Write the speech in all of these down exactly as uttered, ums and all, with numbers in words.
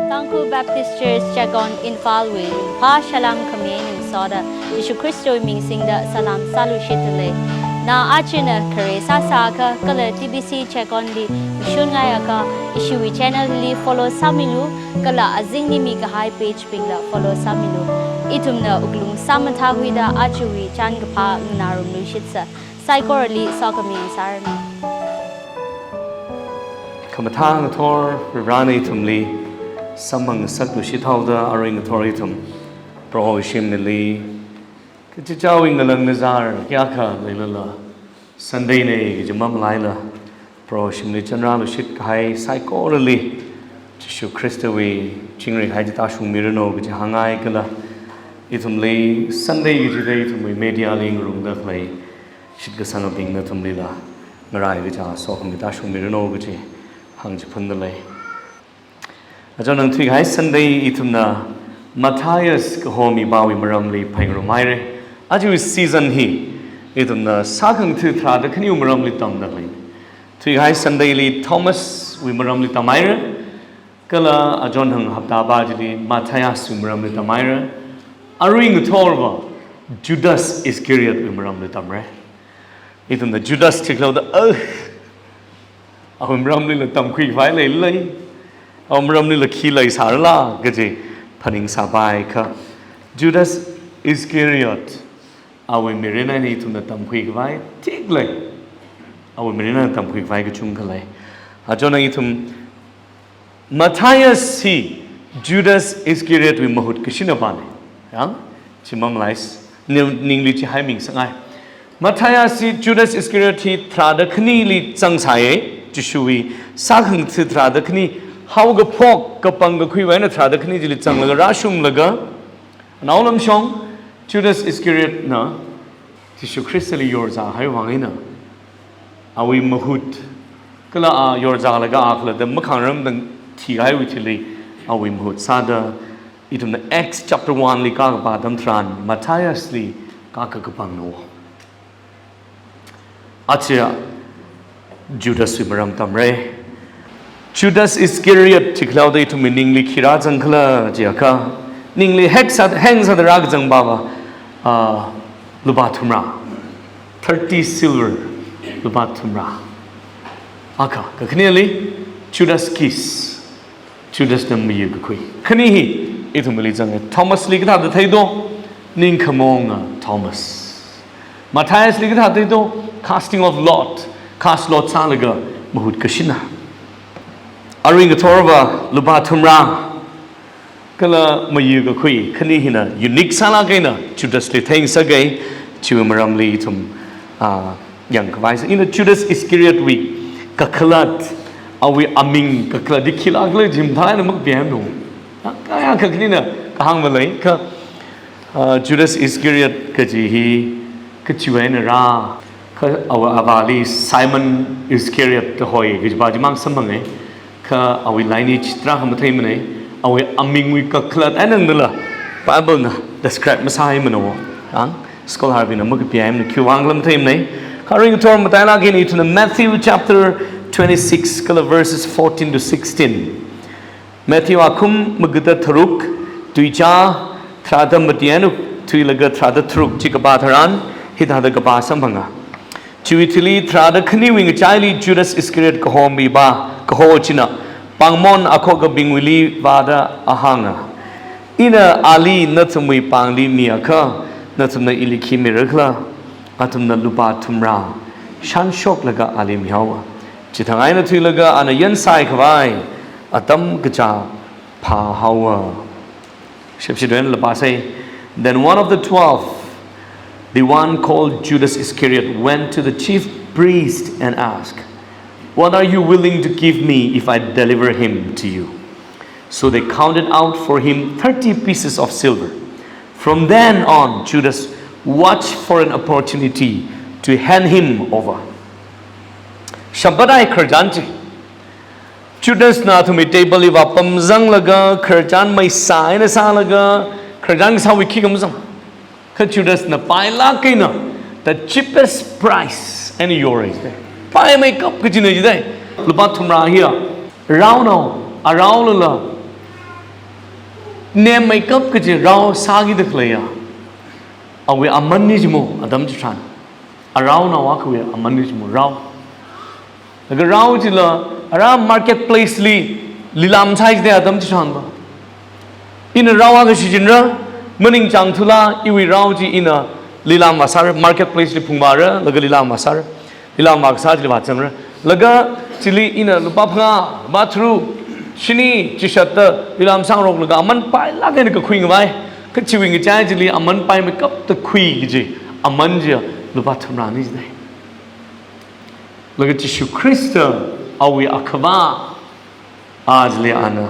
Tangkhul Baptist Church Checkon Imphal wui ringphā salam khami eina ngasoda Jishu Khristawui ming singda salam sāluishitdalei. Na ajana khare sāsāakha kala T B C Checkon li mashunngaiakha ishiwui channel li follow sāmilu, kala azingli mikahai page bingla follow sāmilu. Ithumna wuklung sāmathākhuida ajawui chānkaphā nganārumluishitsa. Saikorali sokhami sāranu. Khamathā ngathor Varena ithumli samphang ngasakluishit haoda arui ngathor ithum Proho shimli kachichāwui ngalang ngazar kayākha leilala, Sunday na kaji mamalaila Proho shimli chanrāluishit kahai saikorali Jishu Khristawui chingri kahai chi tāshungmiranu kaji hāngngai kala ithumli Sunday kajida ithumwui media li ngarumda khalei shitkasangabing nathumlila ngarai kaja sokhami tāshungmiranu kaji hāngchiphundalei. Achon nang thuikahai Sunday ithumna Matthias kaho mipāwui maramli phaningrumhaira. Ajawui season hi ithumna Sākhangatha tharāda khaniwui maramli tamdalei. Thuikahai Sunday li Thomas wui maramli tamhaira. Kala achon hang hapta pā chili Matthias wui maramli tamhaira. Arui ngathorva Judas Iscariot wui maramli tamra. Ithumna Judas chikloda, ah, awui maramlila tamkhuikhavai leilei, awui maramlila khi leisārala kaji phaningsāpaiakha, Judas Iscariot awui mirin eina ithumna tamkhuikhavai thik lei. Awui mirin eina tamkhuikhavai kachungkha lei. Achon nang ithum Matthias hi Judas Iscariot wui mahut kashinapāna. Yang, chi mamalais, ning, ningli chi haimingsāngai. Matthias hi Judas Iscariot hi tharāda khanili zangsāya, Jishuwui Sākhangatha tharāda khani, haokaphok kapangkakhuiwui eina tharāda khani chili zanglaga rāshunglaga, anaolamshong Judas Iscariot na Jishu Khristali yorzāhaiwui vang eina, awui mahut, kala a yorzālaga a khalatta makhangaramda thihaiwui thili, awui mahut sāda, ithumna Acts chapter one li kakapā atam tharan, Matthias li kakakapangna. Aja Judas wui maram tamra. Judas Iscariot chikloda ithumwui ningli khi rāzangkhala jiakha, ningli hek sā, heng sāda rākazang pava, ah, lupā thumrā. Thirty silver, lupā thumrā. Akha, kakhaneli, Judas kiss. Judas na mayuikakhui. Khani hi, ithumli zanga. Thomas li kathāda theido, ningkhamonga Thomas. Matthias li kathāda theido, casting of lot, cast lot sālaga mahut kashina. Arui ngathorva lupā thumrā, kala mayuikakhui, khani hina unique sālāk eina Judas li theingasaka, chiwui maramli ithum, ah, yangkhavai sā. Ina Judas Iscariot wui kakhalat, awui aming kakhalat hi khilākhala jim thaina makapihai no. Kayākha khanina kahāng malei, kha, ah, Judas Iscariot kaji hi kachiwui eina rā, kha awui avāli Simon Iscariot da hoi kajipa chimang samphanga. Kha awui lineage tarākha matheimana, awui amingwui kakhalat eina nala Bible na describe masāhaimana. Ang, scholar bingna makapihaimana, khiwui vang khala matheimana. Kha arui ngathor matailāk eina ithumna Matthew chapter twenty-six, kala verses fourteen to sixteen. Matthew akhum magada tharuk, tuichā tharāda mati eina thuilaga tharāda tharuk chi kapā tharan, hithāda kapā samphanga. Chiwui thili tharāda khaniwui ngachaili Judas Iscariot kaho mipā, kaho china, pāngmon akhokabingwuili vāda a hānga, ina ali nathumwui pāngli miakha, nathumna ili khi mirakhala? Athumna lupā thumrā shānshoklaga ali mihaowa. Chithang eina thuilaga ana yansai khavai atam kachā phāhaowa. Shepshidwen lupā sai. Then one of the twelve, the one called Judas Iscariot, went to the chief priest and asked, "What are you willing to give me if I deliver him to you?" So they counted out for him thirty pieces of silver. From then on, Judas watched for an opportunity to hand him over. Shambadai khararchan chi. Judas na athumwui table li vāpamzanglaga, khararchan maisā eina sālaga, khararchan kasāwui khikha mazang. Kha Judas na pailāk eina, the cheapest price eina yorra jidalei. Paimeikap kajina jidalei. Lupā thumrā hiya, raonao, araolala, Nemmeikap kaji rao sākida khaleiya, awui amanli jimo atam chitharan. Araonao akhawui amanli jimo rao. Laga rao chila ara marketplace li lilam sāi jide atam chitharanva. Ina rao akha shichinra, maningchāngthula iwui rao chi ina lilam vāsāra, marketplace li phungvāra, laga lilam vāsāra. Lilam vākasā chili vāzangra. Laga chili ina lupā phangā, lupā tharuk, shini, chishatda lilam sāngaroklaga aman pailāk eina kakhui ngavai. Kha chiwui ngachai chili aman paimeikapda khui kaji aman chiya lupā thumrani jidai. Laga Jishu Khrista awui Akhava, a chili ana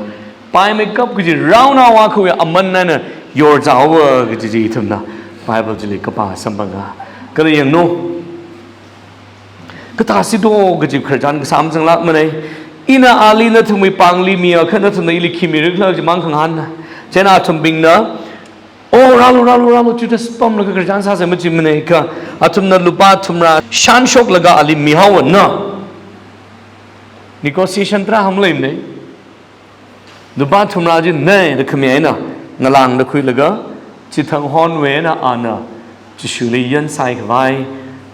paimeikap kaji raonao akhawui aman eina yorzāhaowa kaji chi ithumna Bible chili kapā samphanga. Kala yanglu. Kathāsi do kaji khararchan kasā mazanglākmanei. Ina ali nathumwui pāngli mi akha nathumna ili khi mira khala kaji mang khangahānna. Chieina athumbingna, "Oh, rālu, rālu, rālu, Judas pamlaga khararchan sāsa," majimana kha, athumna lupā thumrā shānshoklaga ali mihaowa na. Negotiation tarākha maleimana. Lupā thumrā chi nei da khami eina ngalāngda khuilaga, chithang honwui eina ana Jishuli yan sāi khavai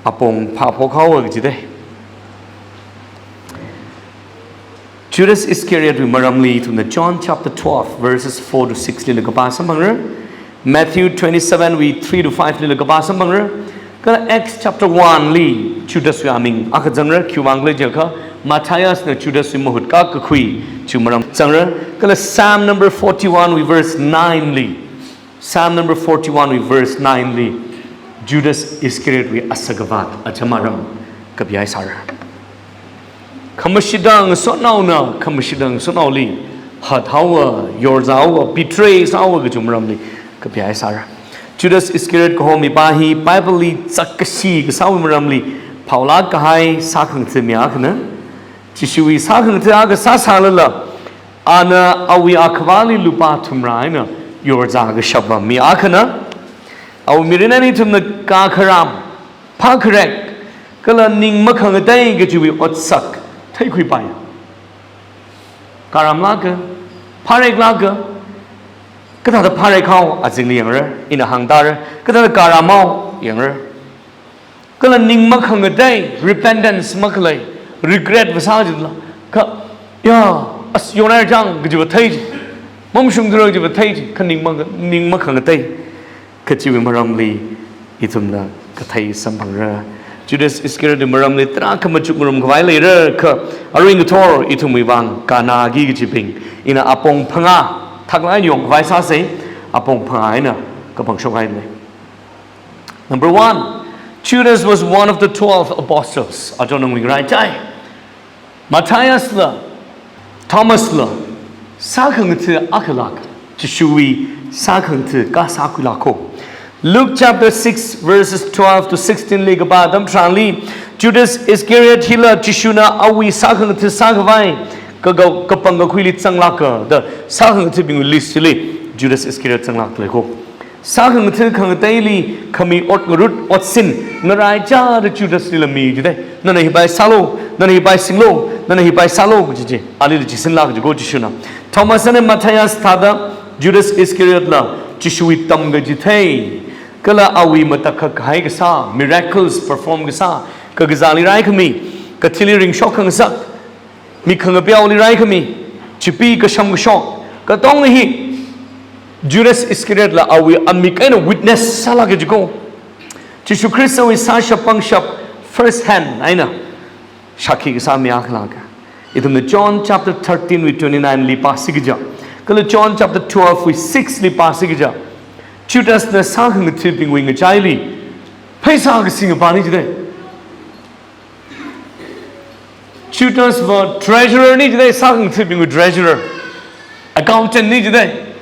apong phāphok haowa kajidei. Judas Iscariot wui maramli ithumna John chapter twelve, verses four to six lila kapā samphangra. Matthew twenty-seven wui three to five lila kapā samphangra. Kala Acts chapter one li Judas wui aming akha zangra, khiwuivang khala jiakha Matthias na Judas wui mahut ka kakhui chi maram zangra. Kala Psalm number forty-one wui verse nine li, Psalm number forty-one wui verse nine li Judas Iscariot wui asakavat acham aram kapihaisāra. Khamashitda ngasotnaona khamashitda ngasotnaoli hathaowa, yorzāhaowa, betray sāhaowa kaji maramli kapihaisāra. Judas Iscariot kaho mipā hi Bible li chakkashi kasāwui maramli phaolāk kahai sākhangatha mi akhana. Jishuwui sākhangatha akha sāsālala, ana awui akhavali lupā thumrā eina yorzā kashapa mi akhana. Awui mirin eina ithumna kakharam, phākharek, kala ning makhangatei kajiwui otsak theikhuipai. Karamlāka, phāreklāka, kathāda phārekhao azingli yangra, ina hāngtāra, kathāda karamhao yangra. Kala ning makhangatei, repentance makhalei, regret vāsā jila, kha, ya, as yonai jang kajiva thei ji, mamashungthura kajiva thei ji, kha ning makha-, ning makhangatei kajiwui maramli ithumna kathei samphangra. Judas Iscariot wui maramli tarākha machukngarum khavai leira kha, arui ngathor ithumwui vang kanāki kajibing ina apong phangā thaklāk eina yong khavai sāsei, apong phangā eina kapangshok hailei. Number one, Judas was one of the twelve apostles. Aja nangwui ngaraichai. Matthias la, Thomas la, sākhangatha akhalāk, Jishuwui sākhangatha kasā khuilāko. Luke chapter six, verses twelve to sixteen li kapā atam tharanli, Judas Iscariot hila Jishuna awui sākhangatha sākhavai ka, ka, kapangkakhuili zanglāka da sākhangathabingwui list chili Judas Iscariot zanglākleiko. Sākhangatha khangateili khami ot ngarut otsin ngaraichāda Judas lila mi jidei. Nana hipai sālu, nana hipai singlu, nana hipai sālu kaji chi, alila chisinlāk jiko Jishuna. Thomas eina Matthias thāda Judas Iscariot la Jishuwui tamkachithei kala awui matakhak kahai kasā, miracles perform kasā, kakazāli raikhami, kathili ringshok khangasak, mi khangapeoli raikhami, chipi kasham kashok, katonga hi Judas Iscariot la awui amik eina witness sālāka jiko. Jishu Khristawui sāshap pangshap first hand eina shākhi kasā mi akhalāka. Ithumna John chapter thirteen wui twenty-nine li pāsi kaja, kala John chapter twelve wui six li pāsi kaja, Judas na sākhangathabingwui ngachaili pheisā kasingapani jidei. Judas va treasurer ni jidei, sākhangathabingwui treasurer. Accountant ni jidei.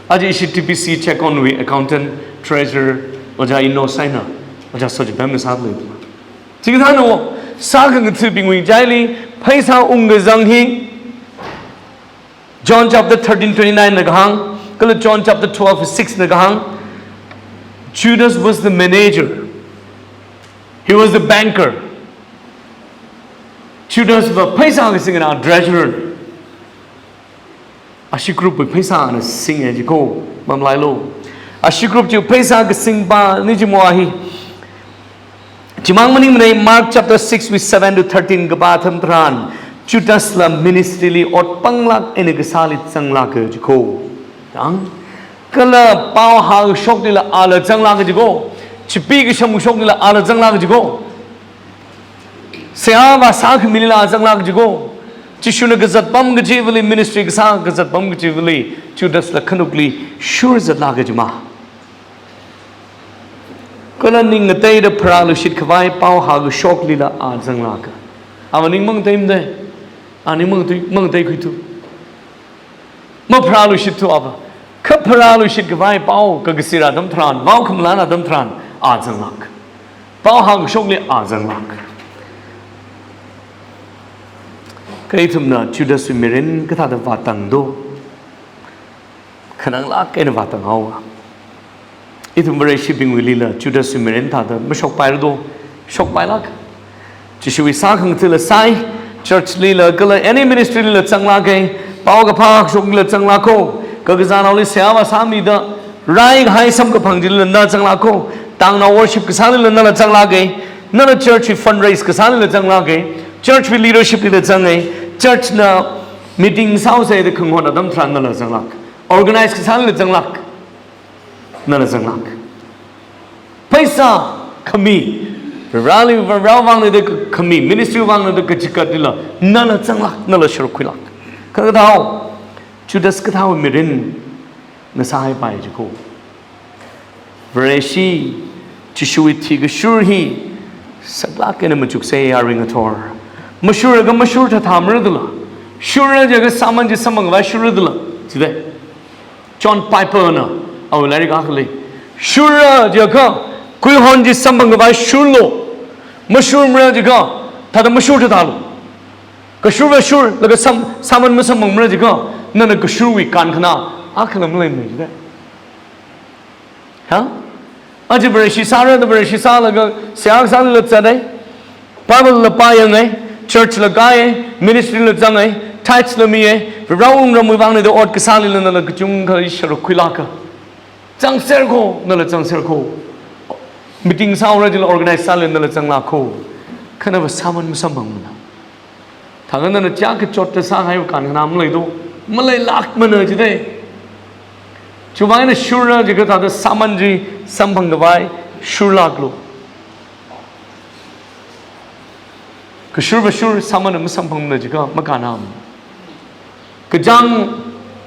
Aja ishi T B C check on wui accountant, treasurer, Oja Inno Saina, Oja Sojibem na sālei. Chikathāna wo, sākhangathabingwui ngachaili pheisā ungkazang hi, John chapter thirteen twenty-nine na kahāng, kala John chapter twelve six na kahāng, Judas was the manager. He was the banker. Judas va pheisā kasingana treasurer. Ashi group wui pheisāna singa jiko, mamalailo. Ashi group chi pheisā kasingpani jimo hi. Chimang maningmana, Mark chapter six wui seven to thirteen kapā atam tharan, Judas la ministry li ot panglāk eina kasāli zanglāka jiko. Tang, kala pao hāngashoklila ala zanglāka jiko. Chipi kashamngashoklila ala zanglāka jiko. Seihā vāsākhamilila ala zanglāka jiko. Jishuna kazat apam kachivali, ministry kasā kazat apam kachivali, Judas la khanukli shurzatlāka jima. Kala ning ngateida pharāluishit khavai pao hāngashoklila ala zanglāka. Ava ning mangateimada, a ning mangatei, mangateikhuithu. Mapharāluishitthu ava. Kha pharāluishit khavai pao kakasira atam tharan, vaokhamalan atam tharan, ala zanglāk. Pao hāngashokli ala zanglāk. Kha ithumna Judas wui mirin kathāda vātangdo? Khananglāk eina vātanghaowa. Ithum Vareshibingwuilila Judas wui mirin thāda mashokpairado? Shokpailāk. Jishuwui sākhangathala sāi, church lila kala any ministry lila zanglāka, paokaphā hāngshoklila zanglāko, kakazānaoli seihā vāsāmida, raikahai samkaphang chilila nala zanglāko, tangnao worship kasālila nala zanglāka, nala church wui fundraise kasālila zanglāka, church wui leadership lila zanga, church na meeting sāhaosa da khanghon atam tharan nala zanglāk. Organize kasālila zanglāk. Nala zanglāk. Pheisā khami, rali, rao vangna da khami, ministry vangna da kachikatlila nala zanglāk, nala sharuk khuilāk. Kha kathāo, Judas kathāwui mirin ngasāhaipai jiko. Vareshi, Jishuwui thikashur hi saklāk eina machuksa, yaruingathor. Mashurlaga mashur thathā maradala. Shurra jiakha sāman chi samphang khavai shurradala. Chida. John Piper na awui lairik akhali, shurra jiakha kuihon chi samphang khavai shurlo. Mashurmara jiakha thāda mashur thathālo. Kashur vāshurlaga sam, sāman masamphangmara jiakha nana kashurwui kankhana akhala maleimana jida. Ha? Aja Vareshi sāra da Vareshi sālaga seihā kasālila zatai. Bible la pāyangai, church la kāi, ministry la zangai, tithes la mihai, Varewui wungramwui vangna da ot kasālila nala kachungkha sharuk khuilāka. Zangserko, nala zangserko. Meeting sāhaora jila organize sālila nala zanglāko. Kha nava sāman masamphangmana. Thangana na chiakha chotta sāhaiwui kankhana maleido, maleilākmana jida. Chiwuivang eina shurra jiakha thāda sāman chi samphang khavai shurlāklo. Kashur vāshur sāmana masamphangmana jiakha makānam. Kachāng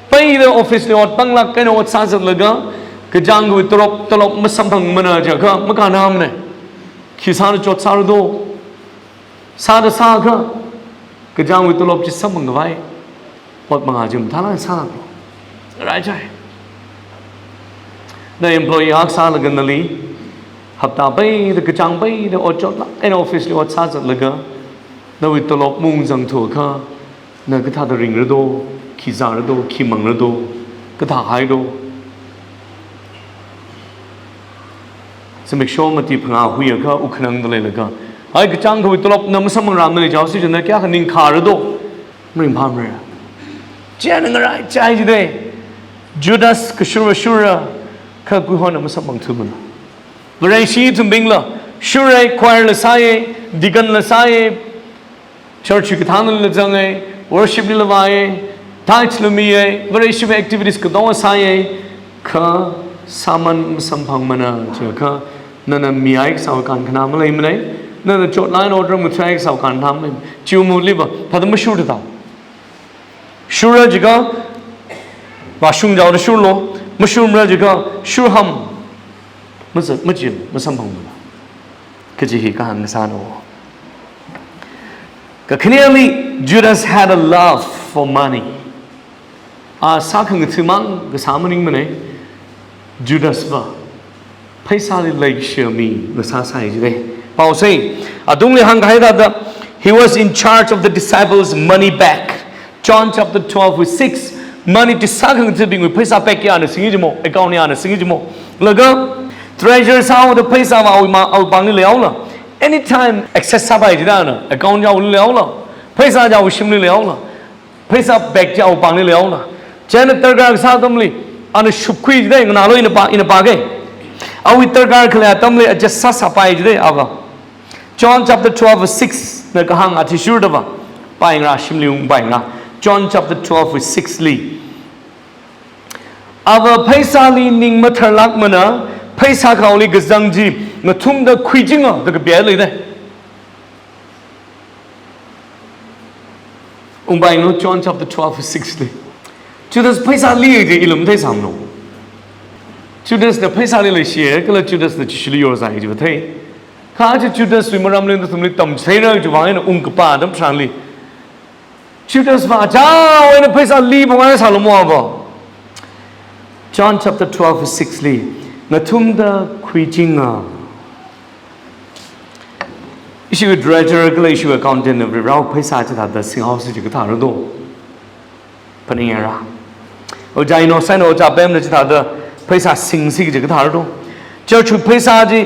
peida office li ot panglāk eina ot sāzatlaga, kachāngwui tolop, tolop masamphangmana jiakha makānamna. Khi sāda chot sārado? Sāda sākha, kachāngwui tolop chi samphang khavai ot mangā chi mathālāk sālāklo. Raichai. Na employee akha sālaga nali hapta peida, kachāng peida ot chotlāk eina office li ot sāzatlaga, nawui tolop maungzangthuakha, na kathāda ringrado, khi zārado, khi mangrado, kathā haido? Zimiksho mati phangā huiakha wuk khanangda leilaga, ai, kachāng akhawui tolopna masamphangrāmana jihaosi china kayākha ningkhārado? Maringphāmara. Chieina ngaraichai jida. Judas kashur vāshurra, kha kuihonna masamphangthumana. Vareshi ithumbingla shurra, choir la sāya, deacon la sāya, church wui kathānlila zangai, worship lila vāya, tithes la miya, Vareshiwui activities katonga sāya, kha sāman masamphangmana jiakha, nana mihai kasāwui kankhana maleimana, nana chotlāk eina otram ngathai kasāwui kankhana maleimana. Chiwui mahuliva, thāda mashurda tao. Shurra jiakha vāshung jaoda shurlo, mashurmara jiakha shurham. Masa, machim, masamphangmana. Kaji hi kahāng kasāna. Kakhaneli, Judas had a love for money. A sākhangathamang kasā maningmana, Judasva pheisāli leikashiya mi ngasāsai jida. Paosai, atungli hāngkahai thāda, he was in charge of the disciples' money bag. John chapter twelve verse six. Money chi sākhangathabingwui pheisā bag li ana singi jimo, account li ana singi jimo. Laga treasurer sāhaoda pheisāva awui ma, awui pāngli leihaola. Anytime access sāpai jida ana, account chi awuili leihaola. Pheisā chi awui shimli leihaola. Pheisā bag chi awui pāngli leihaola. Chieina darkar kasā atamli, ana shupkhui jidai, nganālu ina pā, ina pākei. Awui darkar khalei atamli adjust sāsāpai jidai, ava. John chapter twelve verse six na kahāng athishurdava. Pāyingra, shimli ungpāyingra. John chapter twelve verse six li. Ava pheisāli ning matharlākmana, pheisā khaoli kazang chi ngathumda khuichinga, da kapia leidai. Ungpāyingra John chapter twelve verse six li. Judas pheisāli ji ila matheisāmana. Judasna pheisāli leishiya, kala Judasna Jishuli yorzai ji mathei. Kha chi Judaswui maramli nathumli tamchitheira chiwui vang eina ungkapā atam tharanli, Judasva aja eina pheisāli phungngaisālu mo ava. John chapter twelve verse six li, ngathumda khuichinga. Ishiwui treasurer kala ishiwui accountant na Varewui pheisā chithāda singhaosi kaji kathāra do. Phaningyara. Ojā Innocent, Ojā Pemna chithāda pheisā singsi kaji kathāra do. Churchwui pheisā chi,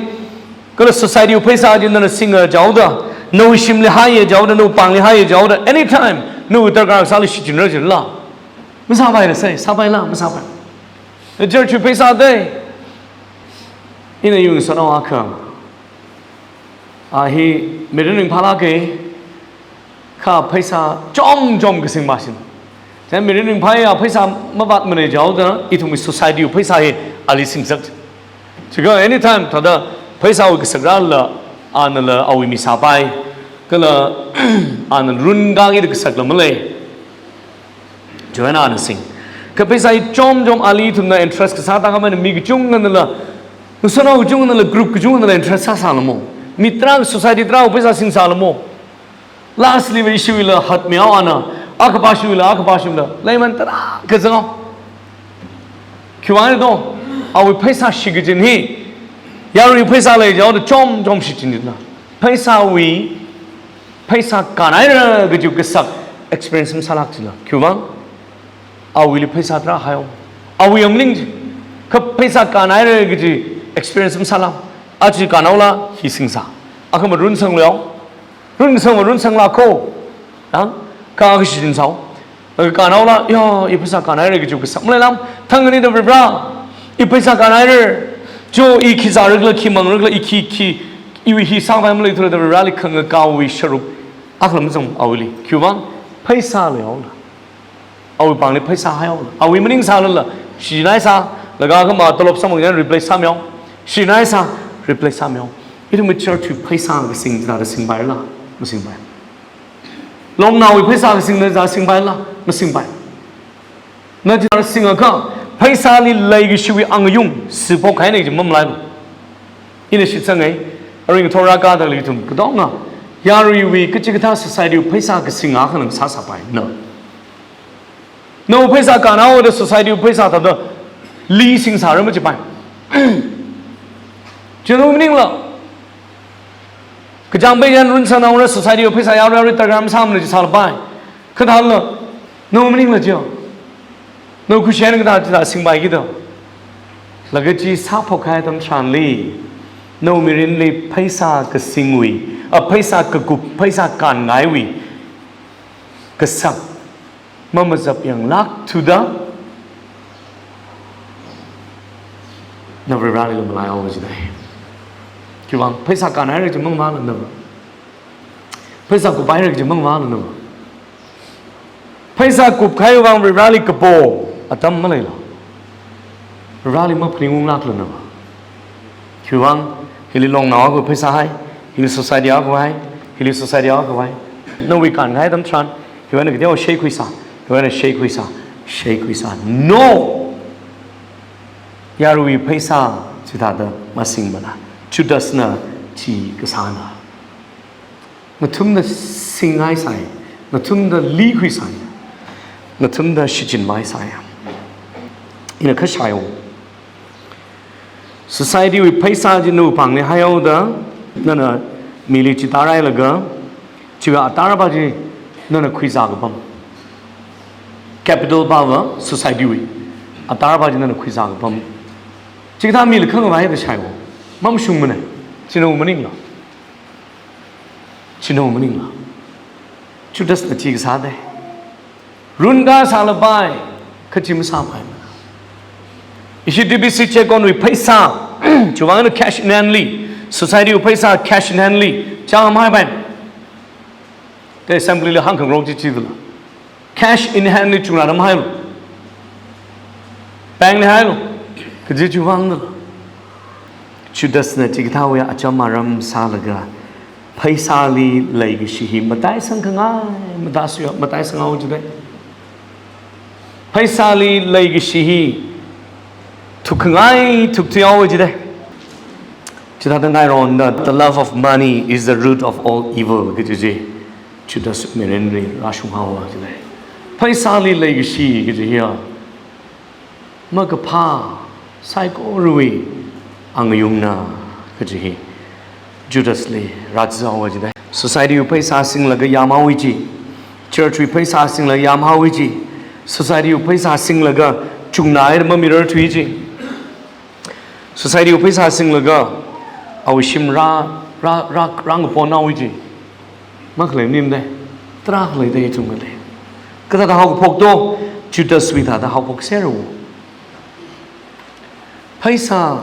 kala societywui pheisā chi nana singa jihaoda, nawui shimli haiya jihaoda, nawui pāngli haiya jihaoda, anytime nawui darkar kasāli shichinra jila. Masāpaila sai, sāpaila, masāpai. Churchwui pheisā dei. Ina yungsānao akha. A hi mirin ringphālākei, kha pheisā chomchom kasing masin. Chieina mirin ringphāya pheisā mavātmana jihaoda, ithumwui societywui pheisā hi ali singsak. Chikha anytime thāda pheisāwui kasak rāla, anala awui mi sāpai, kala ana runkāki da kasakla malei. Joanna na sing. Kha pheisā hi chomchom ali ithumna interest kasā thākhamei mi kachungkhanala, ngasānao kachungkhanala, group kachungkhanala interest sāsāla mo. Mi tarā, society tarāwui pheisā singsāla mo. Lastli va ishiwuila hatmihao ana, akhapā shiwuila, akhapā shiwuila, leiman tarākha zanghao. Khiwuivang do, awui pheisā shichin hi, yaruiwui pheisā lei jihaoda chomchom shichin jila. Pheisāwui, pheisā kānhaira kaji kasak experience masālāk jila. Khiwuivang, awuili pheisā tarā haihao. Awui maning chi, kha pheisā kānhaira kaji experience masāla. Aja kānhaola hi singsā. Akhama runsanglu yao. Runsangva runsanglāko. Yang, kha akha shichin sāo. Kha kānhaola, ya, i pheisā kānhaira kaji kasak maleila, thang ani da Vare, i pheisā kānhaira. Cho i khi zāra khala, khi mangra khala, i khi, khi, iwui hi sāvai maleithura da Vareli khangakāwui sharuk akhala mazang awuili. Khiwuivang, pheisā leihaola. Awui pāngli pheisā haihaola. Awui maning sālala, shichinhaisā, laga akhama tolop samphang chieina replace sāmihao. Shichinhaisā, replace sāmihao. Ithumwui churchwui pheisā kasing chithāda singpaila, masingpai. Longnaowui pheisā kasing chithāda singpaila, masingpai. Na chithāda singakha, pheisāli leikashiwui angayung, siphok kahaina kaji mamalailu. Ina shitsangai, arui ngathor rākadali ithum katonga, yaruiwui kachikathā societywui pheisā kasing akha nang sāsāpai, na. Nawui pheisā kānhaoda societywui pheisā thāda li singsāra machipai. Chi nawui maningla. Kachāng pei yan runsangnaora societywui pheisā yarui yarui tarkar masāmana chi sālapai. Kha thāla, nawui maningla chi. Nawui khashena kathā chithā singpaiki da. Laga chi sāphok kahai atam tharanli, nawui mirinli pheisā kasingwui, a pheisā kakup, pheisā kānngaiwui kasak mamazapyanglākthuda, na Vareli malaihaowa jidai. Khiwuivang pheisā kānhaira kaji mangmala na. Pheisā kuphaira kaji mangmala na. Pheisā kupkahaiwui vang Vareli kapo atam maleila. Vareli maphaningunglākla na. Khiwuivang, hili longnao akhawui pheisā hai, hili society akhawui hai, hili society akhawui hai. Nawui kānkahai atam tharan, hiwui eina kateowa sheikhuisā, hiwui eina sheikhuisā, sheikhuisā. No! Yaruiwui pheisā chithāda masingmana. Judasna chi kasāna. Ngathumda singhaisai, ngathumda likhuisai, ngathumda shichinpaisai. Ina kha shaihaowa. Societywui pheisā chi nawui pāngli haihaoda, nana mili chitārailaga, chiwui atar pa chi nana khuizā kapam. Capital pava societywui atar pa chi nana khuizā kapam. Chikathā mili khangavai da shaihaowa. Mamashungmana. Chi nawui maningla. Chi nawui maningla. Judasna chi kasā dei. Runkā sālapai. Kachi masāpai. Ishi T B C check on wui pheisā, chiwuivang eina cash in hand li, society wui pheisā cash in hand li chāngmahaipai. Te assembly li hāngkhangarok chi chidala, cash in hand li chungrāda mahailu. Bank li hailu. Kaji chiwuivang dala. Judas na chikathāwui acham aram sālaga, pheisāli leikashi hi mataisangkhangai, matāsuya, mataisanghaowa jidai. Pheisāli leikashi hi thukkhangai, thukthuihaowa jidai. Chithāda ngaironda, "The love of money is the root of all evil," kaji chi Judas mirinli rāshunghaowa jidai. Pheisāli leikashi kaji hiya makaphā saikorawui angayungna kaji hi Judas li rāzathaowa jidai. Society wui pheisā singlaga yāmhaowa ji, church wui pheisā singlaga yāmhaowa ji, society wui pheisā singlaga chungnaida mamirarthui ji, society wui pheisā singlaga awui shim rā, rā, rā, rāngaponhaowa ji, makhalei maningmana. Tarākha leidalei, ithum ngalei. Kathāda haokaphok do? Judas wui thāda haophokserra. Pheisā,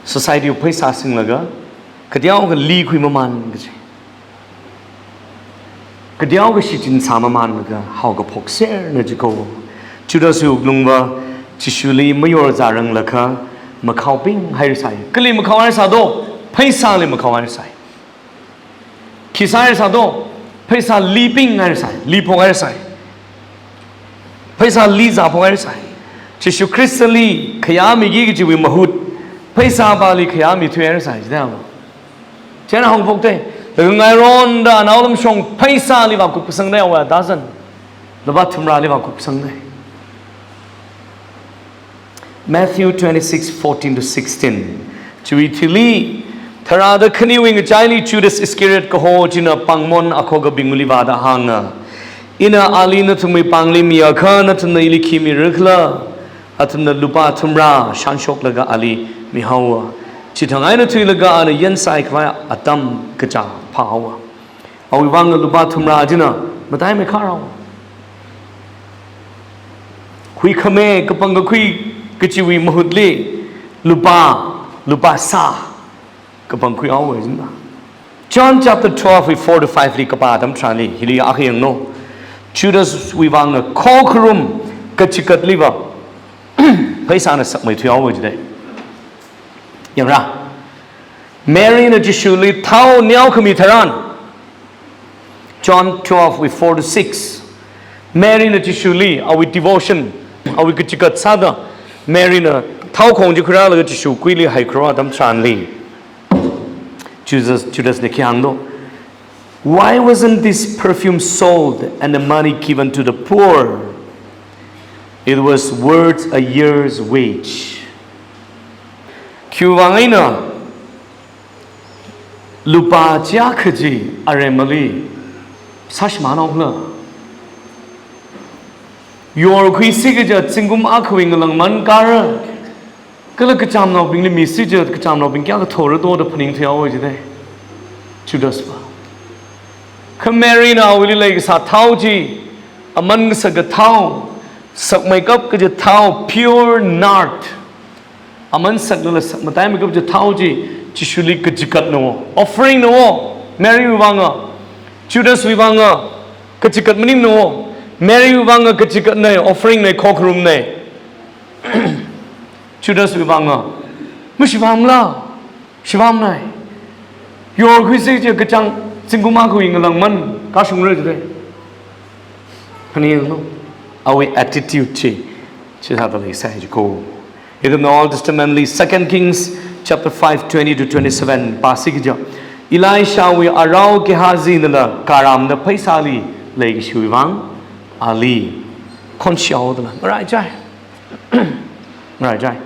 society wui pheisā singlaga kateokha likhui mamān kaji, kateokha shichin sāmamānlaga haokaphokserna jiko. Judas wui wuklungva Jishuli mayorzāranglakha makhaobing hairasai. Kali makhao hairasā do? Pheisāli makhao hairasai. Khi sāhairasā do? Pheisā libing hairasai, liphok hairasai. Pheisāli zāphok hairasai. Jishu Khristali khayāmiki kajiwui mahut, pheisāpāli khayāmithui hairasai jidai. Chieina haokaphokdalei. Laga ngaironda anaolamshong pheisāli vākup kasangdalei, awui atazan lupā thumrāli vākup kasangdalei. Matthew twenty-six, fourteen to sixteen. Chiwui thili, tharāda khaniwui ngachaili Judas Iscariot kaho china pāngmon akhokabingli vāda hānga, "Ina ali nathumwui pāngli miakha nathumna ili khi mirakhala?" Athumna lupā thumrā shānshoklaga ali mihaowa. Chithang eina thuilaga ana yansaikhavai atam kachā phāhaowa. Awui vang lupā thumrā china mataimeikhar haowa. Huikhame kapangkakhui kachiwui mahutli lupā, lupā sā kapangkhuihaowa jina. John chapter twelve wui four to five li kapā atam tharanli, hili akha yanglu. Judas wui vang khokharum kachikatliva pheisāna sakmeithuihaowa jidai. Yangra. Mary na Jishuli thao neokhami tharan. John twelve wui four to six. Mary na Jishuli, awui devotion, awui kachikat sāda, Mary na thao khong chi khuirālaga Jishu kuili haikharā atam tharanli, Judas, Judas na khi hāng do? "Why wasn't this perfume sold and the money given to the poor? It was worth a year's wage." Khiwui vang eina lupā chiakha chi aremali sāshimānhaokhala? Yorkhuisi kaja zingkum akhawui ngalāngman kāra, kala kachamnaobingli misi kaja kachamnaobing kayākha thora do da phaningthuihaowa jidai Judas va. Kha Mary na awuili leikasā thao chi, aman kasaka thao, sakmeikap kaja thao, pure nard, aman saklala sak mataimeikap kaja thao chi Jishuli kachikatna, offering na. Mary wui vang, Judas wui vang kachikat maningmana. Mary wui vang kachikatna, offering na, khokharumna. Judas wui vang mashivāmala, shivāmana. Yorkhuisi kaja kachang zingkum akhawui ngalāngman kāshungra jidai. Phaninglu, awui attitude chi chithāda leisai jiko. Ithumna Old Testament li Second Kings chapter five, twenty to twenty-seven pāsi kaja, Elisha wui arao Gehazi nala karamda pheisāli leikashiwui vang ali khonshihaodala ngaraichai. Ngaraichai.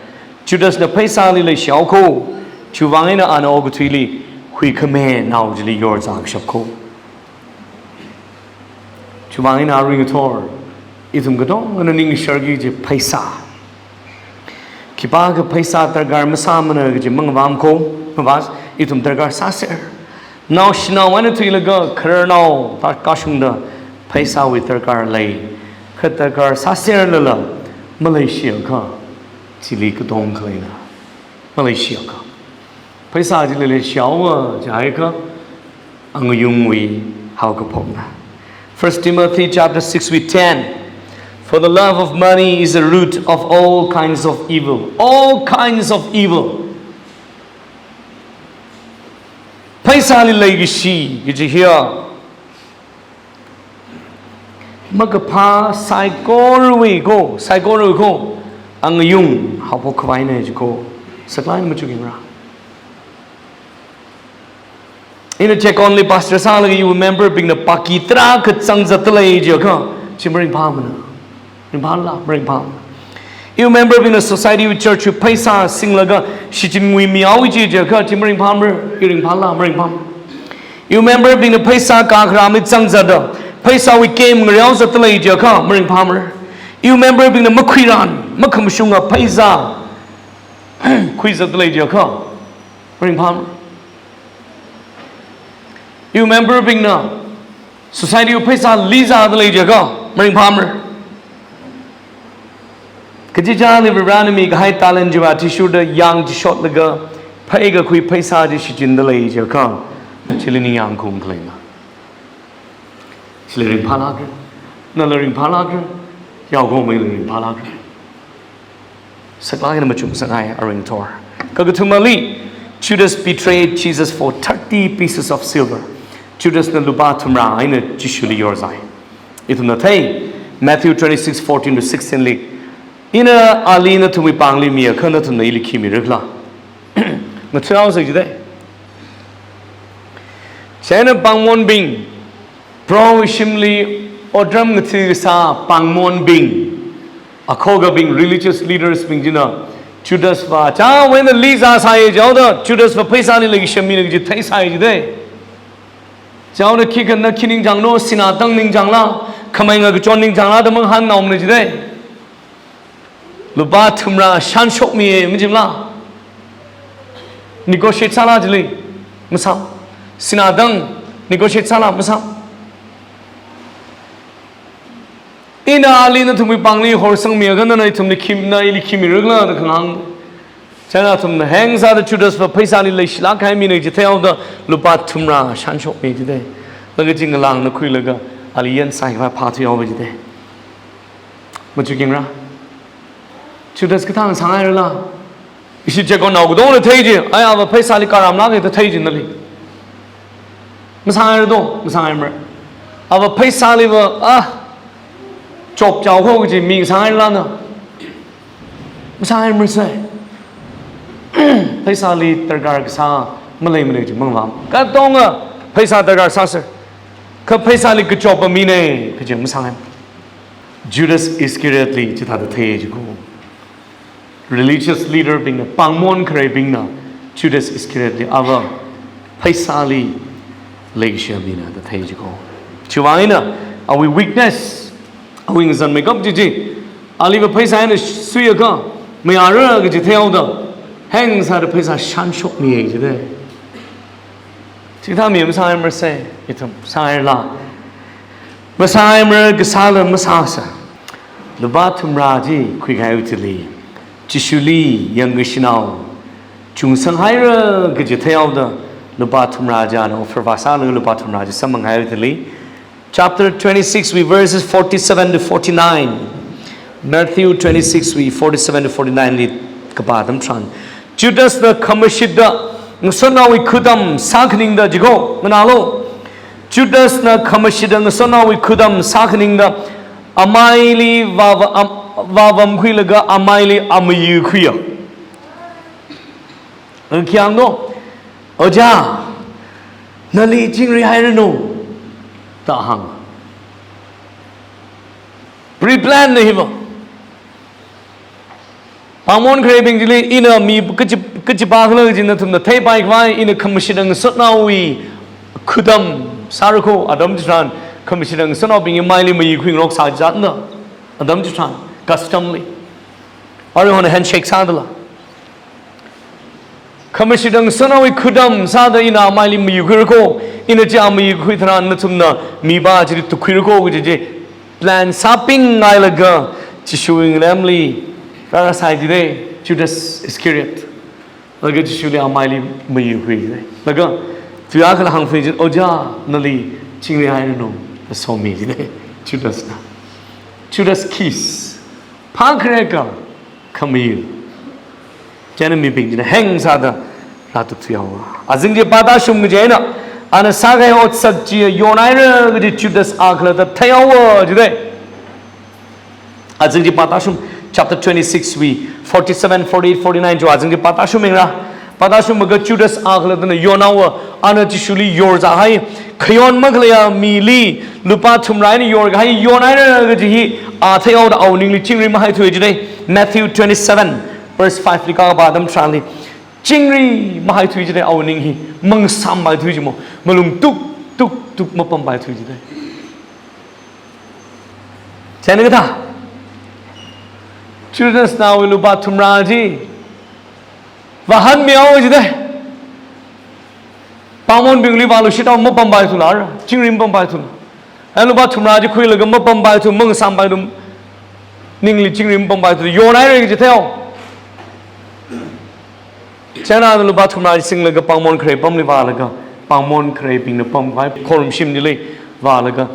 Judas na pheisāli leishihaoko. Chiwui vang eina ana okathuili huikhamenao chili yorzā kashapko. Chiwui vang eina arui ngathor ithum katongana ningsharki kaji pheisā. Khipākha pheisā darkar masāmana kaji mangavāmko, mavas, ithum darkar sāser. Naoshinao eina thuilaga khararnao tarākha kashungda pheisāwui darkar lei. Kha darkar sāserlala, Malaysia kha, chili katong khaleina. Malaysia kha. Pheisā chili leishihaowa jiakha, angayungwui haokaphokna. First Timothy chapter six with ten. For the love of money is the root of all kinds of evil. All kinds of evil. Pheisāli leikashi, kaji hiya. Makaphā saikorawui ko, saikorawui ko, angayung haophok khavaina ji ko, saklāk eina machukngarā. Ina Checkon li pastor sālaga iwui member bingna paki tarākha zangzatdalei jiakha, chi maringphāmana. Ringphālala, maringphāmana. Iwui member bingna society wui church wui pheisā singlaga, shichinwui mihaowa ji jiakha, chi maringphāmara, i ringphālala, maringphāmana. Iwui member bingna pheisā kakharamli zangzatda, pheisāwui game ngareozatdalei jiakha, maringphāmara. Iwui member bingna makhuiran, makhamashunga pheisā khuizatdalei jiakha, maringphāmara. Iwui member bingna society wui pheisā lizādalei jiakha, maringphāmara. Kachichāli Varivarana mikahai talent chiva athishurda yāng chishotlaga, pheikakhui pheisā chi shichindalei jiakha, chili ningyāng khaung khaleina. Chili ringphālākra, nala ringphālākra, yaokahommeili ringphālākra. Saklāk eina machuk sāngai aring thor. Kakathumali, Judas betrayed Jesus for thirty pieces of silver. Judasna lupā thumrā eina Jishuli yorzai. Ithumna thei, Matthew twenty-six fourteen to sixteen li, ina ali nathumwui pāngli miakha nathumna ili khi mirakhala? Ngathaosa jidalei. Chieina pāngmonbing, Prohowui shimli otram ngathasā pāngmonbing, akhogabing, religious leaders bing china Judasva chāwui eina lizāsai jihaoda, Judasva pheisāli leikashimina kaji theisai jidalei. Chihaoda khikha na khi ningchānglo, sinā tang ningchāngla, khamei ngakachon ningchāngla da mangahānnaomana jidalei. Lupā thumrā shānshokmiya, majimala? Negotiate sāla chili? Masā. Sinā tang negotiate sāla? Masā. Ina ali nathumwui pāngli horsangmiakha nana ithumli khi, na ili khi mirakhala da kahāng. Chieina athumna heng sāda Judasva pheisāli leishilāk kahai mina ji theihaoda lupā thumrā shānshokmi jidalei. Laga chingalāngna khuilaga ali yan sākhavai phāthuihaowa jidalei. Machukngarā? Judas kathāna sāngairala? Ishi Checkonnao katongna thei ji, ai ava pheisāli karamlāka da thei ji nali. Masāngaira do, masāngaimara. Ava pheisāliva, ah, chop chao kho kaji mi sāngairala na? Masāngaimarasai. Pheisāli darkar kasā maleimana kaji mangavā. Katonga pheisā darkar sāsa. Kha pheisāli kachoppa mina kaji masāngai. Judas Iscariotli chithāda thei ji ko. Religious leader bingna, pāngmon khareibingna Judas Iscariotli, ava pheisāli leikashiya mina da thei ji ko. Chiwui vang eina awui weakness, awui ngazanmeikap chi chi, aliva pheisā eina suiakha mayāra kaji theihaoda, heng sāda pheisā shānshokmiya jidalei. Chithā mi masāngaimarasai, ithum sāngairala? Masāngaimara kasāla masāsa. Lupā thumrā chi khuikahaiwui thili, Jishuli yangkashanao chungsanghaira kaji theihaoda, lupā thumrā chi ana offer vāsālaga lupā thumrā chi samphangkahaiwui thili, chapter twenty-six wui verses forty-seven to forty-nine. Matthew twenty-six wui forty-seven to forty-nine li kapā atam tharan, Judasna khamashitda ngasotnaowui khutam sākhaningda ji ko, nganālu. Judasna khamashitda ngasotnaowui khutam sākhaningda amaili vāva-, am-, vāvamkhuilaga amaili amayi khuiya. Ang khiang no, "Ojā, nali chingri hairanu," da hāng. Pre-plan na hiva. Pāngmon khareibing chili ina mi kachi, kachipā khala kaji nathumna theipai khavai, ina khamashitda ngasotnaowui khutam sāra ko, atam chitharan khamashitda ngasotnaobing amaili mayi khuingarok sā zatna, atam chitharan, custom li. Aruihon handshake sādala. Khamashitda ngasotnaowui khutam sāda ina amaili mayi khuira ko, ina chi amayi khui tharan nathumna mipā chili tukkhuira ko kaji chi plan sāpinghailaga, Jishuwui ngalemli rāra sai jide, Judas Iscariot. Laga Jishuli amaili mayuhui jide. Laga tuya kala hāngfei jide, "Ojā, nali chingri hairanu," da somi jide, Judasna. Judas kiss. Phākhareka khamayu. Chieina mibing china heng sāda rātuk thuihaowa. Azing chi pātāshum kaji eina, ana sākahai otsak chi yonhaira kaji Judas akhalatta theihaowa jide. Azing chi pātāshum, chapter twenty-six wui forty-seven, forty-eight, forty-nine chi azing chi pātāshum yingra. Pātāshumlaga Judas akhalattana yonhaowa, ana Jishuli yorzāhai, khayon makhaleiya mili lupā thumrā eina yorkahai yonhaira kaji hi a theihaoda awui ningli chingri mahaithui jide. Matthew twenty-seven, verse five li kapā atam tharanli, chingri mahaithui jide, awui ning hi mangasāmpaithui jimo, malung tuk tuk tuk mapampaithui jide. Chieina kathā, Judasna awui lupā thumrā chi vāhānmihaowa jide. Pāngmonbingli vālushithaowa, mapampaithula ara, chingri mapampaithula. Ana lupā thumrā chi khuilaga mapampaithu, mangasāmpaithu, ningli chingri mapampaithu, yonhaira kaji theihaowa. Chieina ana lupā thumrā chi singlaga pāngmon kharei pamli vālaga, pāngmon khareibingna pamkahai khorumshim chili vālaga,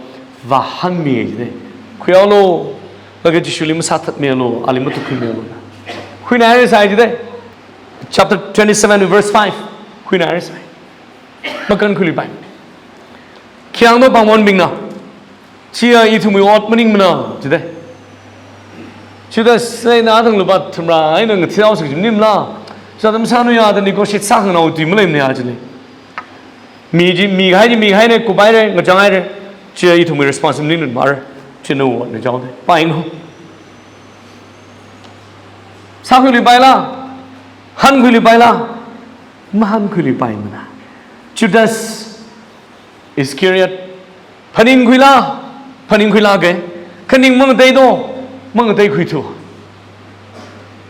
vāhānmi jide. Khuihaolu, laga Jishuli masāthatmihaolu, ali matukhuimihaolu. Khuinaira sai jide. Chapter twenty-seven, verse five. Khuinaira sai. Makankhuiluipai. Khi hāngda pāngmonbingna, "Chiya ithumwui ot maningmana," jide. Judas, "Ei, nathang lupā thumrā eina ngathao sik jim nimla. Sādam sānuya da negotiate sākhanganao tui maleimana," jide. "Mi chi, mikahai chi mikahaine, kuphaire, ngachanghaire. Chiya ithumwui responsibility maningmara. Chieina otna jaode. Paingo." Sākhuiluipaila, hānkhuiluipaila, mahānkhuiluipaimana. Judas Iscariot, phaningkhuila, phaningkhuila ke, kha ning mangateido, mangateikhuithu.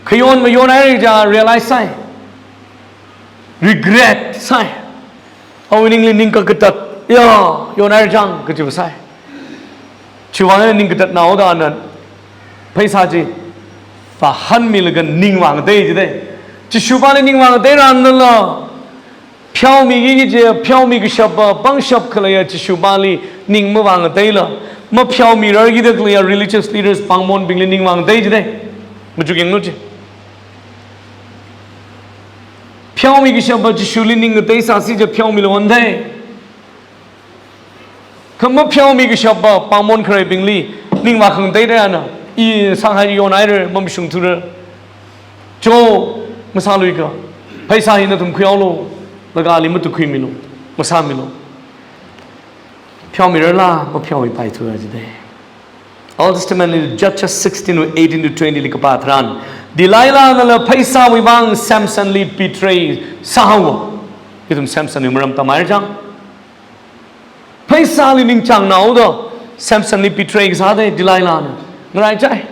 Khayon mayonhaira kaja realize sai. Regret sai. Awui ningli ning kakatat, ya, yonhaira chang, kajiva sai. Chiwui vang eina ning katatnaoda ana pheisā chi vāhānmilaga ning vāngatei jide. Jishupāli ning vāngatei rānala, pheomiki kaji, pheomi kashapa, pangshap khaleiya Jishupāli ning mavāngateila, mapheomirarkida khaleiya religious leaders pāngmonbingli ning vāngatei jide. Machuk yanglu chi. Pheomi kashapa Jishuli ning ngateisāsi je pheomilu wan thei. Kha mapheomi kashapa pāngmon khareibingli ning vākhangateida ana, "I sākahai yonhaira, mamashungthura. Cho, masāluika. Pheisā hi nathum khuihaolu, laga ali matukhuimilu, masāmilu." Pheomirarla, mapheomipaithura jide. Old Testament li Judges sixteen, eighteen to twenty li kapā tharan, Delilahnala pheisāwui vang Samsonli betray sāhaowa. Ithum Samsonwui maram tamhaira chang. Pheisāli ningchāngnaoda Samsonli betray kasā de Delilahna. Ngaraichai.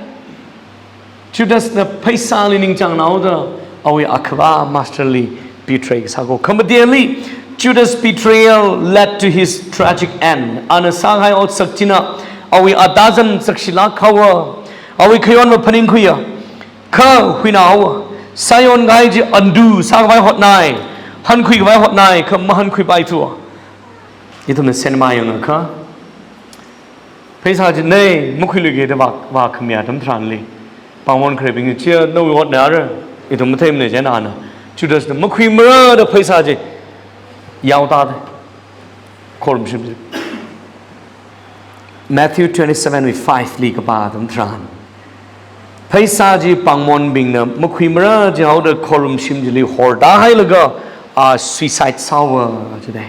Judasna pheisāli ningchāngnaoda awui akhava masterli betray kasā ko. Khamateli, Judas' betrayal led to his tragic end. Ana sākahai otsak china awui atazan sakshilāk haowa. Awui khayonva phaningkhuiya, kha huinaowa. Sāyonkahai chi undo sākhavai hotnai, hānkhuikhavai hotnai, kha mahānkhuipaithu. Ithumna cinema yangakha, pheisā chi nei makhuiluike da vā, vākhami atam tharanli, pāngmon khareibing chi, "Nawui otna ara, ithum matheimana," jina ana. Judasna makhuimara da pheisā chi yaotāda khorumshim chi. Matthew twenty-seven wui five li kapā atam tharan, pheisā chi pāngmonbingna makhuimara jihaoda khorumshim chili hortāhailaga, a, suicide sāhaowa jide,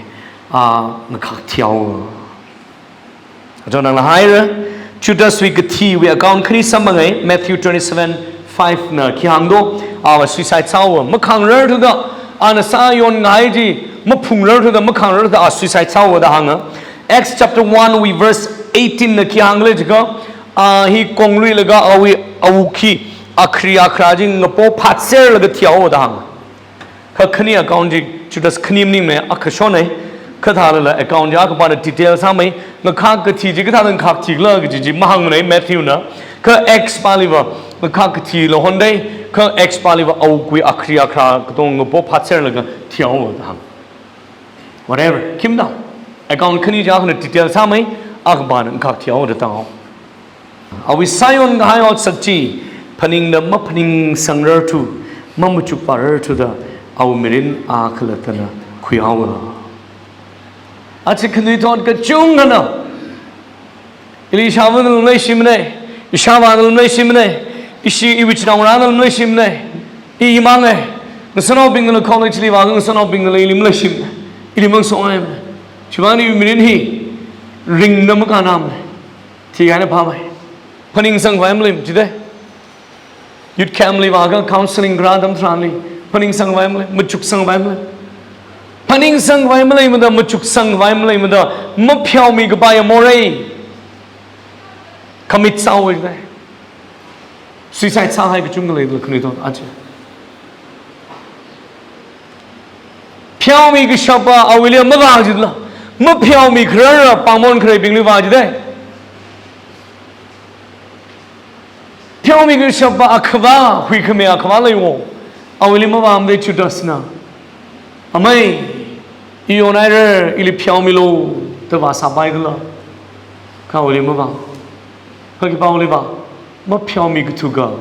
a, ngakhak thihaowa. Ajo nangla haira, Judaswui kathiwui account khani samphangai, Matthew twenty-seven five na khi hāngdo, ava suicide sāhaowa, makhangrarthuda, ana sāyonkahai chi maphungrarthuda, makhangrarthuda, a suicide sāhaowa da hānga. Acts chapter one wui verse eighteen na khi hāngkhala jiakha, a hi kongluilaga awui awuk hi akhri akhara chi ngapo phatserlaga thihaowa da hānga. Kha khani account chi Judas khani maningmana, akha shonai. Kathālala account chi akha pāna detail sāmei, ngakhak kathi chi kathāda ngakhak thikhala kaji chi mahāngmanei Matthewna. Kha X pāliva ngakhak kathi lo hondai, kha X pāliva awui akhri akhra katonga po phatserlaga thihaowa da hāng. Whatever, khim da. Account khani ja khana detail sāmei, akhava ngakhak thihaowa da tanghaowa. Awui sāyon kahai otsak chi, phaningda maphaningsangrarthu, mamachukvārarthu da, awui mirin akhalattana khuihaowa. Aja khanuithot kachungkhana, ili ishāvāna lumleishimana, ishāvāna lumleishimana, ishi iwui chinaongarāna lumleishimana, i imang e, ngasānaobingna college li vākha ngasānaobingna ili maleishimana, ili mangasongaimana. Chiwuivang iwui mirin hi ringda makānamana. Thikahaina phāmei. Phaningsangvai maleimana jida. Youth camp li vākha counseling kharā atam tharanli, phaningsangvai malei, machuksangvai malei. Phaningsangvai maleimada, machuksangvai maleimada, mapheomi kapai morei. Commit sāhaowa jida. Suicide sāhai kachungkha leila khanuithot aja. Pheomi kashapa awuili mavā jila, mapheomi kharara pāngmon khareibingli vā jida. Pheomi kashapa akhava, huikhami akhava leiwo, awuili mavāmada Judasna, amei, i yonhaira, ili pheomilu da vāsāpai dala. Kha awuili mavā. Kha khipāli vā, mapheomi kathuka,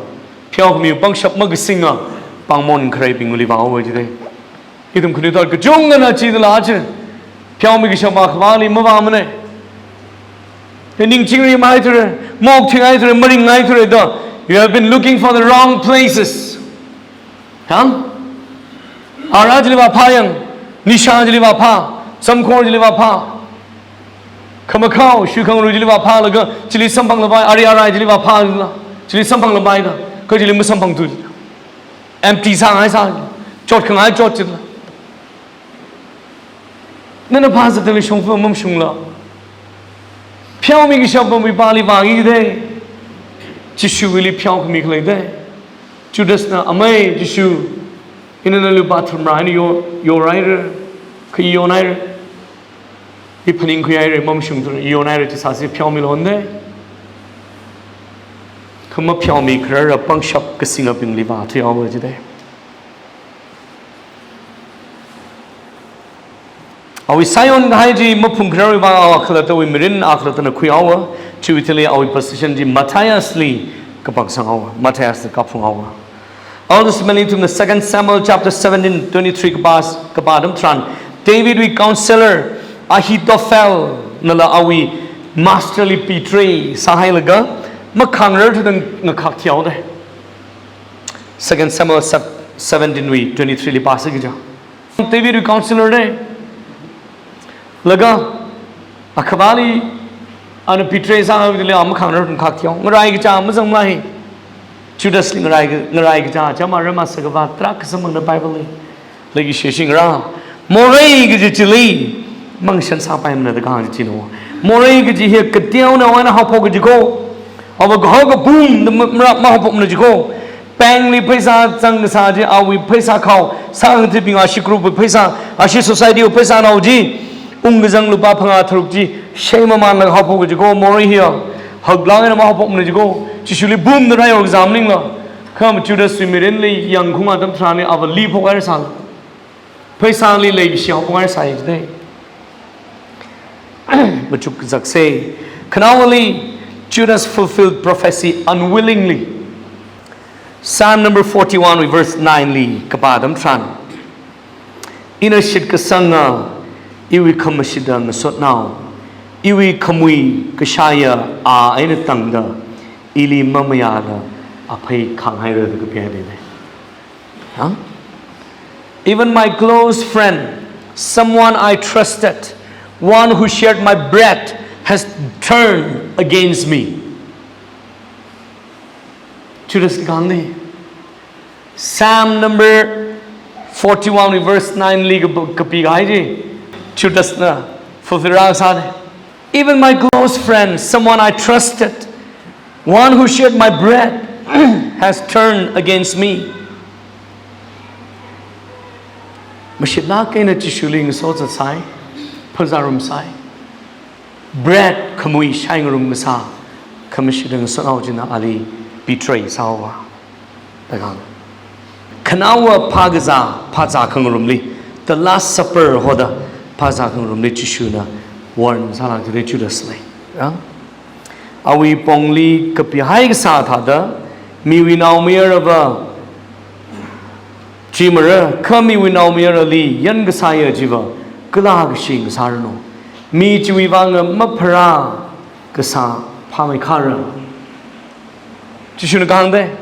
pheokhami pangshap makasinga pāngmon khareibingli vāhaowa jida. Ithum khanuithot kachungkhana chidala aja, pheomi kashapa akhavali mavāmana. Ningchingri maithura, mok thing aithura, maring aithura da. You have been looking for the wrong places. Hāng? Ara chili vāphā yang, nisha chili vāphā, samkhor chili vāphā, khamakhao, shukhangru chili vāphālaga, chili samphanglapai, ari arai chili vāphā la, chili samphanglapai da, kha chili masamphangthu. Empty sāngai sā, chotkhangai chot chila. Nana phāzatali shongfa mamashungla. Pheomi kashapa mipāli vāki jida. Jishuwuili pheokhami khalei da. Judasna, amei Jishu, ina nali bathroom rā, ina yo, yoraira, kha i yonhaira. I phaningkhuihaira, mamashungthura, i yonhaira, chi sāsi pheomilu honda. Kha mapheomi kharara pangshap kasingabingli vāthuihaowa jida. Awui sāyon kahai chi maphungkhararwui vang akhalattawui mirin akhalattana khuihaowa, chiwui thili awui position chi Matthiasli kapangsanghaowa, Matthiasli kaphunghaowa. Old Testament ithumna Second Samuel chapter seventeen twenty-three kapā, kapā atam tharan, Davidwui counselor Ahithophel nala awui masterli betray sāhailaga, makhangrarthuda ngakhak thihaoda. Second Samuel sev-, seventeen wui twenty-three li pāsa kija. Davidwui counselor da. Laga, akhavali, ana betray sāhaili a makhangrarthuda ngakhak thihao. Ngarai kaja mazangmala hi. Judasli ngarai ka-, ngarai kaja, chama rama sakava, tarākha samphangda Bible li. Lagi sheshing ra. Morei kaji chili, mangshan sāpaimana da kahāng chi china. Morei kaji hi kateonao eina haophok kaji ko. Ava kahao kabum da ma-, mara mahaophokmana ji ko. Bankli pheisā zang kasā chi, awui pheisā khao, sāngateibing ashi groupwui pheisā, ashi societywui pheisānao chi, ungkazang lupā phangā tharuk chi, shei mamānlaga haophok kaji ko, morei hiya, haklāk eina mahaophokmana ji ko, Jishuli bumda raihaokazā maningla, kha Judaswui mirinli yangkhaung atam tharanli ava liphok haira sāla. Pheisāli leikashi haophok haira sāi jida. Machuk kazaksa. Khanaowali, Judas fulfilled prophecy unwillingly. Psalm number forty-one, verse nine li kapā atam tharan, ina shitkasanga, iwui khamashita ngasotnao, iwui khamui kashaiya a eina tangda, ili mamayāla aphei khānghaira da kapihaida lei. Huh? Even my close friend, someone I trusted, one who shared my bread, has turned against me. Judas kahāngna. Psalm number forty-one, verse nine li kap-, kapi kahai chi, Judasna fulfill rāsāna. Even my close friend, someone I trusted, one who shared my bread, has turned against me. Mashitlāk eina Jishuli ngasozatsai, phazārum sai. Bread khamui shaingarum kasā, Khamashi da ngasaknao china ali betray sāhaowa. Da kahāng. Khanaowa phākazā, phāzā khangarumli, the Last Supper hoda phāzā khangarumli Jishuna warn sālāk jide Judas li. Ya? Awui pongli kapihai kasā thāda, miwui naomayarava chi mara, kha miwui naomayarali yan kasāya chiva, kala kashi ngasāranu. Mi chiwui vānga mapharā kasā phāmeikhara. Jishuna kahāng de.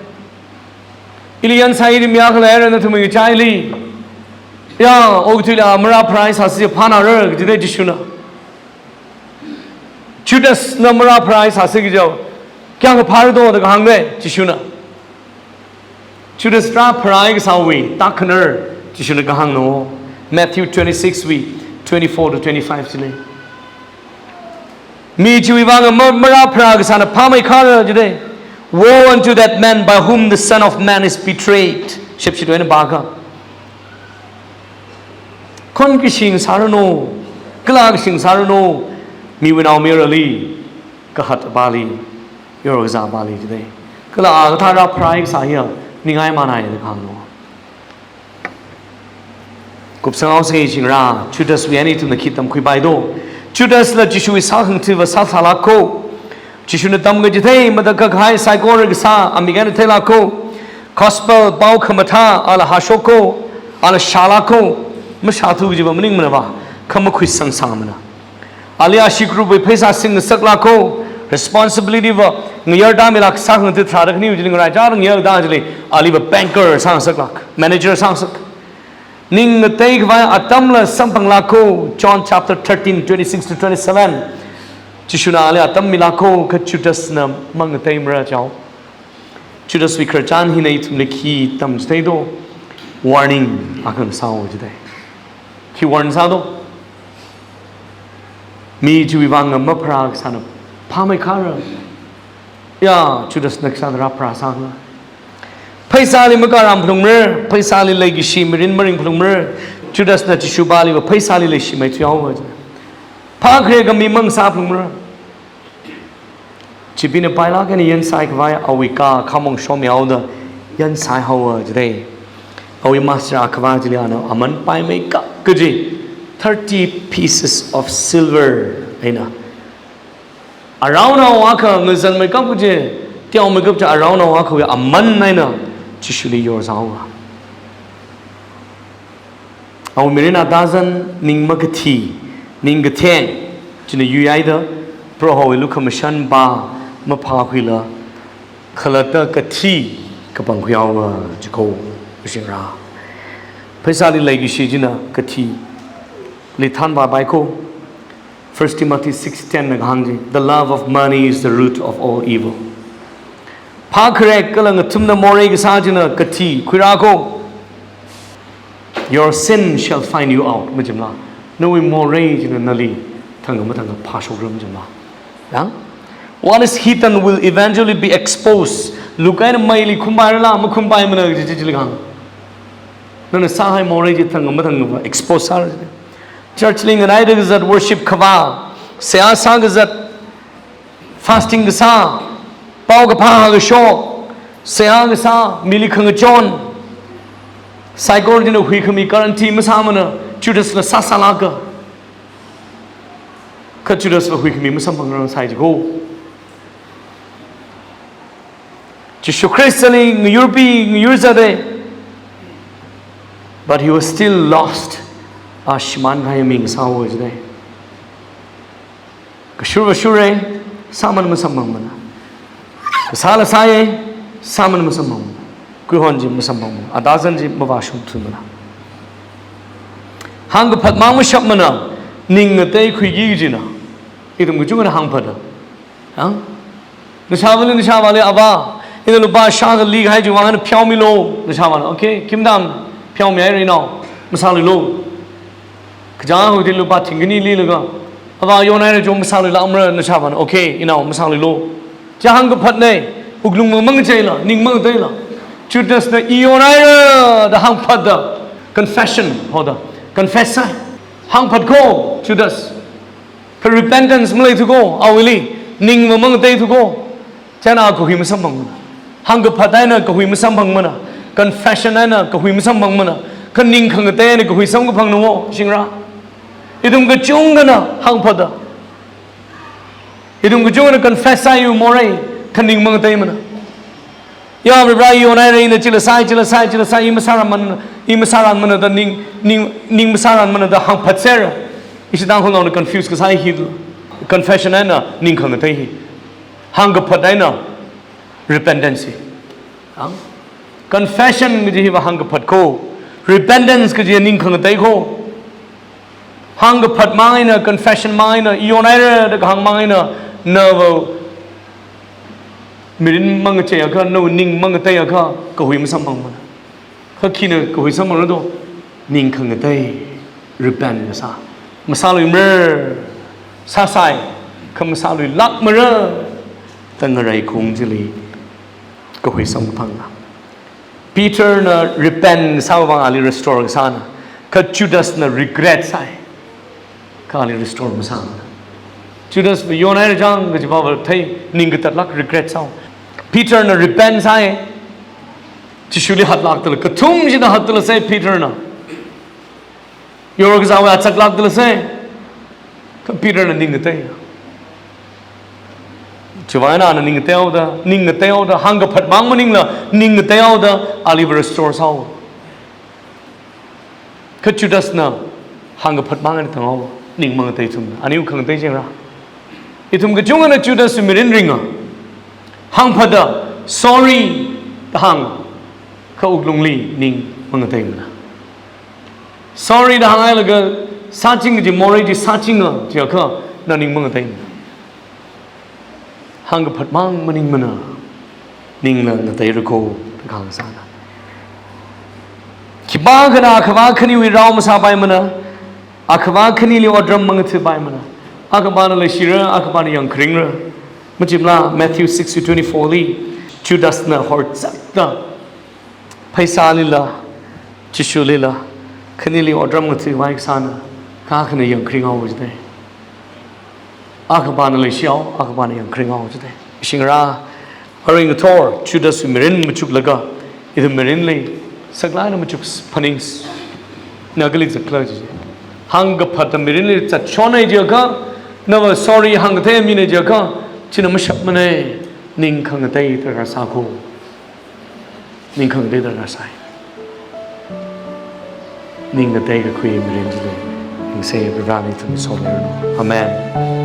Ili yan sāi ili mi akha leira nathumwui ngachaili. Ya, okathuili a marāpharā sāsi phānara, jide Jishuna. Judasna marāpharā sāsi kaja. Kayākha phāra do da kahāng de, Jishuna. Judas rāpharā kasāwui, tākhanar, Jishuna kahāngna. Matthew twenty-six wui, twenty-four to twenty-five chili. Mi chiwui vānga ma-, marāpharā kasāna phāmeikhara jide. Woe unto that man by whom the Son of Man is betrayed. Shepshi tuina baka. Khon kashi ngasāranu, kala kashi ngasāranu, miwui naomayarali, kahat apāli, yorkazā apāli jide. Kala a kathā rāpharā kasā hiya, ningai manai da kahāngna. Kupsanghaosa chingra, Judaswui eina ithumna khi tamkhuipai do. Judasla Jishuwui sākhangatha̱va sāsālāka. Jishuna tamkachithei matakhak kahai saikora kasā, amik eina theilāka. Gospel pao khamathā, ala hāshoka, ala shālāka. Mashāthu kajiva maningmana va, kha makhuisangsangmana. Ali ashee groupwui pheisā singngasaklāka, responsibility va, ngayarda milāk sākhangatha̱ tharāda khaniwui chili ngaraichāda ngayarda chili, aliva banker sāngasaklāk, manager sāngasak. Ning ngateikhavai atamla samphanglāka, John chapter thirteen, twenty-six to twenty-seven. Jishuna ali atam milāka, kha Judasna mangateimara chao. Judaswui khararchan hina ithumli khi tamchithei do, warning akha sāhaowa jide. Khi warn sā do? Mi chiwui vānga mapharā kasāna phāmeikhara. Ya, Judasna kasāna rāpharā sākhala. Pheisāli makaram phalungmara, pheisāli leikashi mirin maring phalungmara. Judasna Jishu pāliva pheisāli leishimei thuihaowa jide. Phākhare kha mi mangasā phalungmara. Chibingna pailāk eina yan sāikhavai awui kā khamong shomihaoda yan sāihaowa jide. Awui master akhavā chili ana aman paimeikap kaji thirty pieces of silver eina, around akha ngazanmeikap kaji, teomeikap chi around akhawui aman eina Jishuli yorzāhaowa. Awui mirin a dazan ning makathi, ning katheng, china yuihaida, Prohowui lukhamashan pā maphākhuila, khalatta kathi kapangkhuihaowa jiko, shingra. Pheisāli leikashi china kathili thanvāpaiko. First Timothy six ten na kahāng chi, "The love of money is the root of all evil." Phākhare kala ngathumna morei kasā china kathi khuirāko. "Your sin shall find you out," majimla. Nawui morei china nali thang mathang phāshokra majimla. Yang? "What is hidden will eventually be exposed." Luk eina meili khumpairala, makhumpaimana kaji chi chili kahāng. Nana sāhai morei chi thang mathang expose sāra. Church li nganaida kazat worship khavā, seihā sākazat, fasting kasā, paokaphā hāngkashok, seihā kasā, mili khangachon. Saikora china huikhami guarantee masāmana, Judasla sāsālāka. Kha Judasla huikhami masamphangrang sai jiko. Jishu Khristali ngayurpi, ngayurzata. But he was still lost. A shimānkahai mi ngasāhaowa jide. Kashurva shura, sāmana masamphangmana. Kasāla sāya, sāmana masamphangmana. Kuihon chi masamphangmana. Adazan chi mavāshungthumana. Hāngkaphat mang mashapmana, ning ngateikhuiki kajina. Ithum kachungana hāngphata. Ang? Nashāvāli, nashāvāli, avā, ina lupā shākha likahai chiwui vang eina pheomilu. Nashāvāna, okay, khimtam, pheomihaira inao, masāluilu. Kachāng hodi lupā thingkhani lilaga, avā yonhaira jo masāluila amra, nashāvāna, okay, inao, masāluilu. Chi hāngkaphatna, wuklung mang mangacheila, ning mangateila. Judasna i yonhaira da hāngphatda. Confession, hoda. Confess sai. Hāngphatko, Judas. Kha repentance maleithuko, awuili, ningva mangateithuko. Tena kahui masamphangmana. Hāngkaphat eina kahui masamphangmana. Confession eina kahui masamphangmana. Kha ning khangatei eina kahui samkaphangna wo, shingra. Ithum kachungkhana hāngphada. Ithum kachungkhana confess sāya morei, kha ning mangateimana. Ya, Varivara, i onaira, ina chila sāi, chila sāi, chila sāi, i masāranmana, i masāranmana da ning, ning, ning masāranmana da hāngphatsera. Ishi Tangkhulnaona confuse kasā hi. Confession eina ning khangatei hi. Hāngkaphat eina repentance hi. Ang? Confession kaji hiva hāngkaphat ko. Repentance kaji ning khangatei ko. Hāngkaphat mang eina, confession mang eina, i onaira da kahāng mang eina, nava mirin mangachei akha, nava ning mangatei akha, kahui masamphangmana. Kha khina kahui samphangra do, ning khangatei, repent kasā. Masāluimara, sāsai, kha masāluilākmara, da ngaraikhung chili kahui samkaphanga. Peterna repent sāvang ali restore kasāna. Kha Judasna regret sāi. Kha ali restore masāmana. Judas va i onaira chang kajiva va thei, ning katatlāk regret sāo. Peterna repent sāi. Jishuli hatlākdala, kathum china hatlāsai Peterna. Yorkazāwui achaklākdala sai. Kha Peterna ning ngatei. Chiwui vang eina ana ning ngateihaoda, ning ngateihaoda, hāngkaphat mang maningla, ning ngateihaoda, aliva restore sāo. Kha Judasna hāngkaphat mang eina tanghao, ning mangateithumna. Ani khangatei jingra. Ithum kachungkhana Judaswui mirin ringa. Hāngphada, sorry, da hāng. Kha wuklungli ning mangateimana. Sorry da hānghailaga, sāching kaji morei chi sāchinga, jiakha, na ning mangateimana. Hāngkaphat mang maningmana, ningla ngateira ko, da kahāng sāna. Khipākhana akhava khaniwui rao masāpaimana, akhava khanili otram mangathapaimana, akhavana leishira, akhavana yangkharingra. Machimla, Matthew six twenty-four li, Judasna horzakta, pheisālila, Jishulila, khanili otram ngathawai kasāna, kha akhana yangkharinghao jidei. Akhavana leishihao, akhavana yangkharinghao jidei. Shingra, arui ngathor, Judaswui mirin machuklaga, ithum mirinli, saklāk eina machuk phaning, na kali zatkhala ji. Hāngkaphata mirinli zatshonna jiakha, nava sorry hāngkathei mina jiakha, china mashapmana, ning khangatei darkar sāko. Ning khangatei darkar sai. Ning ngatei kakhui mirin chili, ningsei Varena ithum somiranu. Amen.